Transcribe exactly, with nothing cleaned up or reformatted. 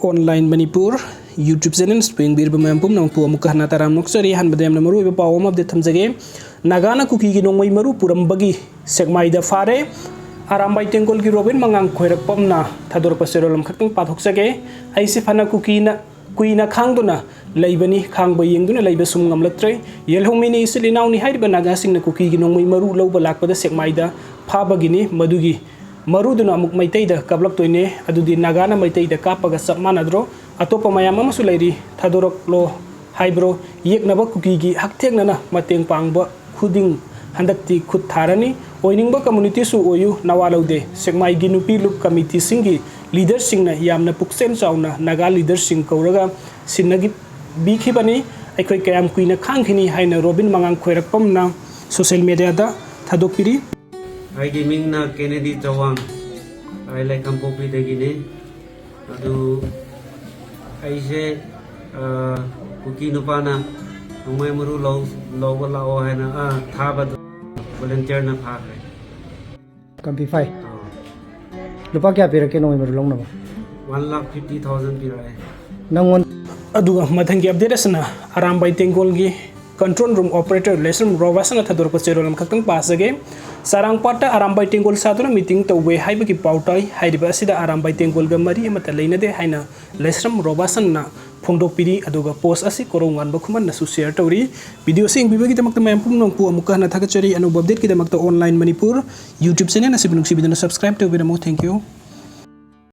Online Manipur YouTube channel ꯌꯦꯡꯕꯤꯔꯤꯕ ꯃꯌꯥꯝ ꯄꯨꯝꯅꯃꯛꯄꯨ ꯑꯃꯨꯛꯀ ꯍꯟꯅ ꯇꯔꯥꯝꯅ ꯑꯣꯛꯆꯔꯤ꯫ ꯑꯍꯥꯟꯕꯗ ꯌꯥꯝꯅ ꯃꯔꯨꯑꯣꯏꯕ ꯄꯥꯎ ꯑꯃ update ꯊꯝꯖꯒꯦ꯫ ꯅꯥꯒꯥꯅ ꯀꯨꯀꯤꯒꯤ ꯅꯣꯡꯃꯩ ꯃꯔꯨ ꯄꯨꯔꯝꯕꯒꯤ ꯁꯦꯛꯃꯥꯏꯗ ꯐꯥꯔꯦ꯫ ꯑꯔꯥꯝꯕꯥꯏ ꯇꯦꯡꯒꯣꯜꯒꯤ ꯔꯣꯕꯤꯟ ꯃꯉꯥꯡ ꯈꯣꯏꯔꯛꯄꯝꯅ ꯊꯥꯗꯣꯔꯛꯄ ꯆꯦꯔꯣꯜ ꯑꯃꯈꯛꯇꯪ ꯄꯥꯊꯣꯛꯆꯒꯦ꯫ ꯑꯩꯁꯦ ꯐꯅ ꯀꯨꯀꯤꯅ ꯀꯨꯏꯅ ꯈꯥꯡꯗꯨꯅ ꯂꯩꯕꯅꯤ, ꯈꯥꯡꯕ ꯌꯦꯡꯗꯨꯅ ꯂꯩꯕ ꯁꯨꯝ ꯉꯝꯂꯛꯇ꯭ꯔꯦ꯫ ꯌꯦꯜꯍꯧꯃꯤꯅꯤ, ꯏꯆꯤꯜ ꯏꯅꯥꯎꯅꯤ ꯍꯥꯏꯔꯤꯕ ꯅꯥꯒꯥꯁꯤꯡꯅ ꯀꯨꯀꯤꯒꯤ ꯅꯣꯡꯃꯩ ꯃꯔꯨ ꯂꯧꯕ ꯂꯥꯛꯄꯗ ꯁꯦꯛꯃꯥꯏꯗ ꯐꯥꯕꯒꯤꯅꯤ꯫ ꯃꯗꯨꯒꯤ ꯃꯔꯨꯗꯨꯅ ꯑꯃꯨꯛ ꯃꯩꯇꯩꯗ ꯀꯥꯞꯂꯛꯇꯣꯏꯅꯦ꯫ ꯑꯗꯨꯗꯤ ꯅꯥꯒꯥꯅ ꯃꯩꯇꯩꯗ ꯀꯥꯞꯄꯒ ꯆꯞ ꯃꯥꯟꯅꯗ꯭ꯔꯣ? ꯑꯇꯣꯞꯄ ꯃꯌꯥꯝ ꯑꯃꯁꯨ ꯂꯩꯔꯤ, ꯊꯥꯗꯣꯔꯛꯂꯣ ꯍꯥꯏꯕ꯭ꯔꯣ? ꯌꯦꯛꯅꯕ ꯀꯨꯀꯤꯒꯤ ꯍꯛꯊꯦꯡꯅꯅ ꯃꯇꯦꯡ ꯄꯥꯡꯕ ꯈꯨꯗꯤꯡ ꯍꯟꯗꯛꯇꯤ ꯈꯨꯠ ꯊꯥꯔꯅꯤ꯫ ꯑꯣꯏꯅꯤꯡꯕ ꯀꯝꯃꯨꯅꯤꯇꯤꯁꯨ ꯑꯣꯏꯌꯨ, ꯅꯋꯥ ꯂꯧꯗꯦ꯫ ꯁꯦꯛꯃꯥꯏꯒꯤ ꯅꯨꯄꯤ ꯂꯨꯞ ꯀꯃꯤꯇꯤꯁꯤꯡꯒꯤ ꯂꯤꯗꯔꯁꯤꯡꯅ ꯌꯥꯝꯅ ꯄꯨꯛꯆꯦꯜ ꯆꯥꯎꯅ ꯅꯥꯒꯥ ꯂꯤꯗꯔꯁꯤꯡ ꯀꯧꯔꯒ ꯁꯤꯟꯅꯕꯤꯈꯤꯕꯅꯤ꯫ ꯑꯩꯈꯣꯏ ꯀꯌꯥꯝ ꯀꯨꯏꯅ ꯈꯥꯡꯈꯤꯅꯤ ꯍꯥꯏꯅ ꯔꯣꯕꯤꯟ ꯃꯉꯥꯡ ꯈꯣꯏꯔꯛꯄꯝꯅ ꯁꯣꯁꯤꯌꯦꯜ ꯃꯦꯗꯤꯌꯥꯗ ꯊꯥꯗꯣꯛꯄꯤꯔꯤ꯫ ꯑꯩꯒꯤ ꯃꯤꯡꯅ ꯀꯦꯅꯦꯗꯤ ꯆꯧꯋꯥꯡ꯫ ꯑꯩ ꯂꯩꯈꯥꯝꯄꯣꯛꯄꯤꯗꯒꯤꯅꯤ꯫ ꯑꯗꯨ ꯑꯩꯁꯦ, ꯑ, ꯀꯨꯀꯤ ꯅꯨꯄꯥꯅ ꯅꯣꯡꯃꯩ ꯃꯔꯨ ꯂꯧ-, ꯂꯧꯕ ꯂꯥꯛꯑꯣ ꯍꯥꯏꯅ, ꯑ, ꯊꯥꯕꯗꯣ ꯚꯣꯂꯨꯟꯇꯤꯌꯔꯅ ꯐꯥꯈ꯭ꯔꯦ꯫ ꯀꯝꯄꯤ ꯐꯥꯏ꯫ ꯑ, ꯂꯨꯄꯥ ꯀꯌꯥ ꯄꯤꯔꯛꯀꯦ ꯅꯣꯡꯃꯩ ꯃꯔꯨ ꯂꯧꯅꯕ? One lakh fifty thousand ꯄꯤꯔꯛꯑꯦ꯫ ꯅꯪꯉꯣꯟ ꯑꯗꯨꯒ ꯃꯊꯪꯒꯤ update ꯑꯁꯤꯅ ꯑꯔꯥꯝꯕꯥꯏ ꯇꯦꯡꯒꯣꯜꯒꯤ control room operator ꯂꯩꯁ꯭ꯔꯝ ꯔꯣꯕꯥꯁꯟꯅ ꯊꯥꯗꯣꯔꯛꯄ ꯆꯦꯔꯣꯜ ꯑꯃꯈꯛꯇꯪ ꯄꯥꯖꯒꯦ꯫ ꯆꯥꯔꯥꯡꯄꯥꯠꯇ ꯑꯔꯥꯝꯕꯥꯏ ꯇꯦꯡꯒꯣꯜ ꯁꯥꯗꯨꯅ meeting ꯇꯧꯋꯦ ꯍꯥꯏꯕꯒꯤ ꯄꯥꯎ ꯇꯥꯏ꯫ ꯍꯥꯏꯔꯤꯕ ꯑꯁꯤꯗ ꯑꯔꯥꯝꯕꯥꯏ ꯇꯦꯡꯒꯣꯜꯒ ꯃꯔꯤ ꯑꯃꯠꯇ ꯂꯩꯅꯗꯦ ꯍꯥꯏꯅ ꯂꯩꯁ꯭ꯔꯝ ꯔꯣꯕꯥꯁꯟꯅ ꯐꯣꯡꯗꯣꯛꯄꯤꯔꯤ꯫ ꯑꯗꯨꯒ post ꯑꯁꯤ ꯀꯣꯔꯧꯉꯥꯟꯕ ꯈꯨꯃꯟꯅꯁꯨ share ꯇꯧꯔꯤ꯫ Video ꯑꯁꯤ ꯌꯦꯡꯕꯤꯕꯒꯤꯗꯃꯛꯇ ꯃꯌꯥꯝ ꯄꯨꯝꯅꯃꯛꯄꯨ ꯑꯃꯨꯛꯀ ꯍꯟꯅ ꯊꯥꯒꯠꯆꯔꯤ꯫ ꯑꯅꯧꯕ updateꯀꯤꯗꯃꯛꯇ Online Manipur YouTube channel ꯑꯁꯤꯕꯨ ꯅꯨꯡꯁꯤꯕꯤꯗꯨꯅ subscribe ꯇꯧꯕꯤꯔꯝꯃꯨ꯫ Thank you꯫